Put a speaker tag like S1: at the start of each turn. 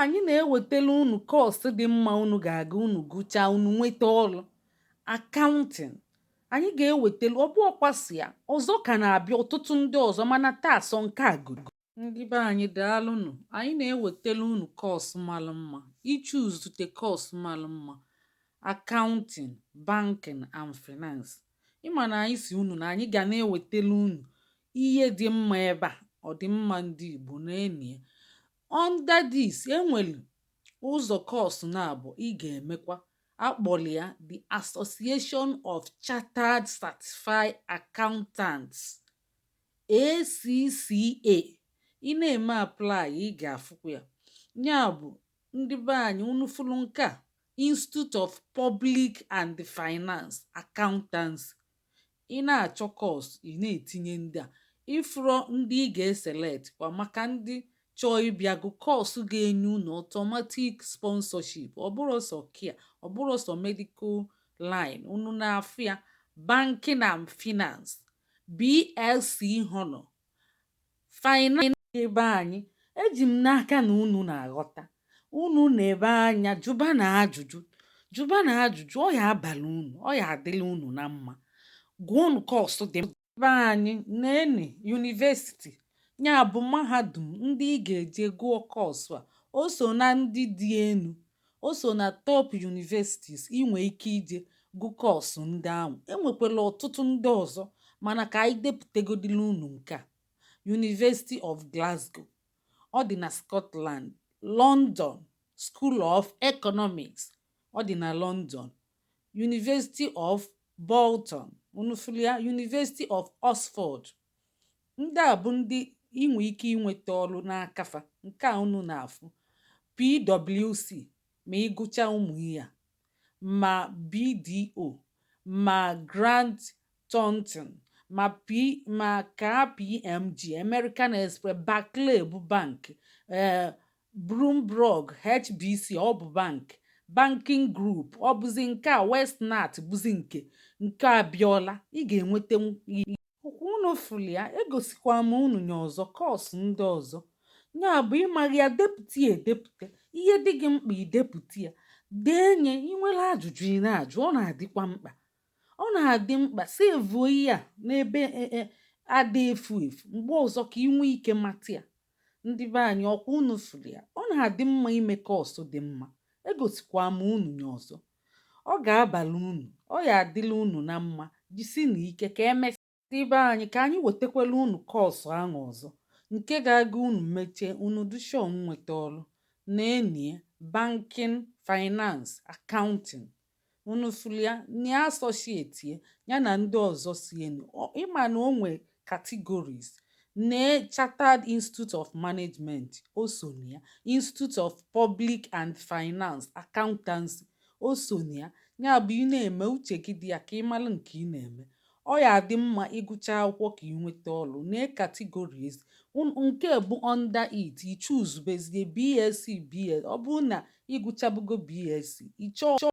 S1: Anyị na-ewetara unu course dị mma unu ga-aga, unu gụchaa, unu nweta ọrụ. Accounting anyị ga-ewetara, ọ bụ ọkwasị ya ọzọ ka na-abịa, ọtụtụ ndị ọzọ, mana taa sọ nke a godo. Ndị be anyị, daalụnụ. Anyị na-ewetara unu course mara mma, ichuzute course mara mma, accounting, banking and finance. Ịma na anyị si unu na anyị ga na-ewetara unu ihe dị mma ebe a. Ọ dị mma, ndị Igbo na-enie. Under this, enwere ụzọ course na-abụ ị ga-emekwa, akpọrọ ya the Association of Chartered Certified Accountants, ACCA. Ị na-eme apply, ị ga-afụkwa ya. Ya bụ, ndị be anyị, unu fụrụ nke a, Institute of Public and Finance Accountancy. Ị na-achọ course, ị na-etinye ndị a ifụrọ ndị ị ga-eselect kwa maka ndị chọọ ịbịa gụ course ga-enye unu automatic sponsorship. Ọ bụrụ sọ kia, ọ bụrụ sọ medical line unu na-afụ ya, banking and finance, BSc Honor finance. Ebe anyị eji m n'aka na unu na-aghọta, unu na-ebe anya jụba na ajụjụ, jụba na ajụjụ. Ọ ya abalị unu, ọ ya adịla unu na mma. Gụọnụ course dị be anyị na-eni university, ya bụ mahadum ndị ị ga-eje gụọ course a. O so na ndị dị enu, o so na top universities ị nwee ike ije gụ course ndị ahụ. Enwekwara ọtụtụ ndị ọzọ, mana ka anyị depụtagodili unu nke a: University of Glasgow, ọ dị na Scotland; London School of Economics, ọ dị na London; University of Bolton, unu fụlụ ya; University of Oxford. Ndị a bụ ndị inwe ike inweta ọrụ n'aka fa. Nke a unu na-afụ, PwC, ma ịgụcha ụmụ ihe a, ma BDO, ma Grant Thornton, ma P, ma KPMG, American Express, Barclays bụ bank, Bloomberg, HBC, ọ bụ bank, Banking Group, ọ bụzi nke a, Westnat bụzi nke Abiola. Ị ga-enweta ọkwa unu fụlụ ya. Egosikwa m unu nya ọzọ, course ndị ọzọ. Ya bụ, ịmaghị ya, depụta ya edepụta. Ihe dị gị mkpa, idepụta ya, dee nye. Ị nwere ajụjụ ị na-ajụ, ọ na-adịkwa mkpa, ọ na-adị mkpa. Sevuo ihe a n'ebe ada efu efu, mgbe ọzọ ka ị nwee ike mata ya. Ndị be anyị, ọkwa unu fụrụ ya? Ọ na-adị mma ime course dị mma. Egosikwa m unu nya ọzọ, ọ ga-abalị unu, ọ ya adịla unu na mma. Jisi na ike, ka emesịa. Ndị be anyị, ka anyị wetakwala unu course ahụ ọzọ nke ga-aga unu mechie, unu dị sure nweta ọrụ na-enie. Banking, finance, accounting, unu fụrụ ya na associate ya na ndị ọzọ si enu. Ịma na o nwe categories na Chartered Institute of Management, o so na ya; Institute of Public and Finance Accountancy, o so na ya. Ya bụ, ị na-eme, uche gị dị ya, ka ị mara nke ị na-eme. Ọ ya adị mma ịgụcha akwụkwọ ka ị nweta ọrụ na categories nke bụ under it. I choose bezie BSc, BS. Ọ bụrụ na ịgụchabugo BSc, ị chọọ.